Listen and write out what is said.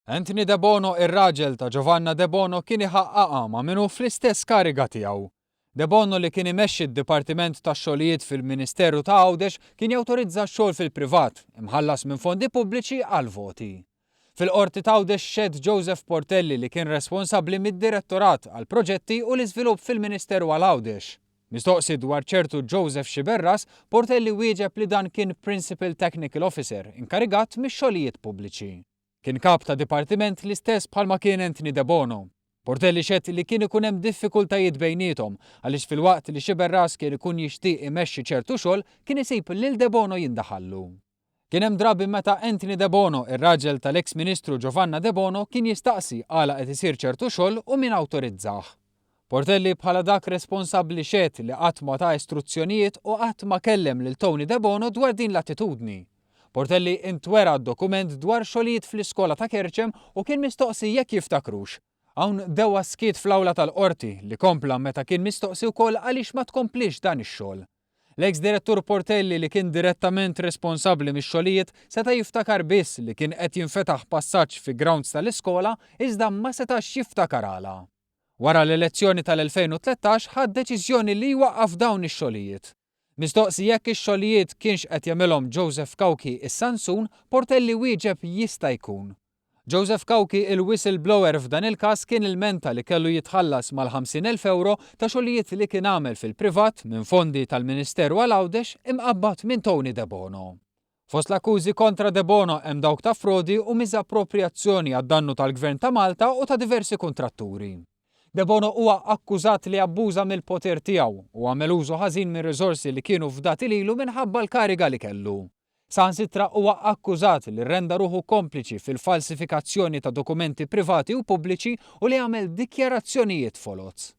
Anthony Debono, ir-raġel ta' Giovanna Debono kien iħaqqaqha ma' min hu fl-istess kariga tiegħu. Debono li kien imexxi d-Dipartiment tax-Xogħlijiet fil-Ministeru ta' Għawdex kien jawtorizza x-xogħol fil-privat, imħallas minn fondi pubbliċi għall-voti. Fil-Qorti t'Għawdex xehed Joseph Portelli li kien responsabbli mid-Direttorat għall-Proġetti u l-Iżvilupp fil-Ministeru għal Għawdex. Mistoqsi dwar ċertu Joseph Sciberras, Portelli wieġeb li dan kien Principal Technical Officer inkarigat mix-xogħlijiet pubbliċi. Kien kap ta' dipartiment l-istess bħalma kien Anthony Debono. Portelli xehed li kien ikun hemm diffikultajiet bejniethom għaliex filwaqt li Sciberras kien ikun jixtieq imexxi ċertu xogħol kien isib lil Debono jindaħallu. Kien hemm drabi meta Anthony Debono, ir-raġel tal-eks Ministru Giovanna Debono kien jistaqsi għala qed isir ċertu xogħol u min awtorizzah. Portelli bħala dak responsabbli xehed li qatt ma ta istruzzjonijiet u qatt ma kellem lil Tony Debono dwar din l-attitudni. Portelli intwera dokument dwar xogħlijiet fl-iskola ta' Kerċem u kien mistoqsi jekk jiftakrux. Hawn dewa skiet fl-awla tal-Qorti li kompla meta kien mistoqsi wkoll għaliex ma tkompliex dan ix-xogħol. L-eks direttur Portelli li kien direttament responsabbli mix-xogħlijiet seta' jiftakar biss li kien qed jinfetaħ passaġġ fi grounds tal-iskola iżda ma setax jiftakar għala. Wara l-elezzjoni tal-2013 ħa d-deċiżjoni li jwaqqaf dawn ix-xogħlijiet. Mistoqsi jekk ix-xogħlijiet kienx qed jagħmilhom Joseph Cauchi is-Sansun, Portelli wieġeb jista' jkun. Joseph Cauchi il-whistle-blower f'dan il-każ kien ilmenta li kellu jitħallas mal-50,000 ewro ta' xogħlijiet li kien għamel fil-privat minn fondi tal-Ministeru għal Għawdex imqabbad minn Tony Debono. Fost l-akkużi kontra Debono hemm dawk ta' frodi u miżapproprjazzjoni għad-dannu tal-Gvern ta' Malta u ta' diversi kuntratturi. Debono huwa akkużat li abbuża mill-poter tiegħu u għamel użu ħażin mir-riżorsi li kienu fdati lilu minħabba l-kariga li kellu. Saħansitra huwa akkużat li rrenda ruħu kompliċi fil-falsifikazzjoni ta' dokumenti privati u pubbliċi u li għamel dikjarazzjonijiet foloz.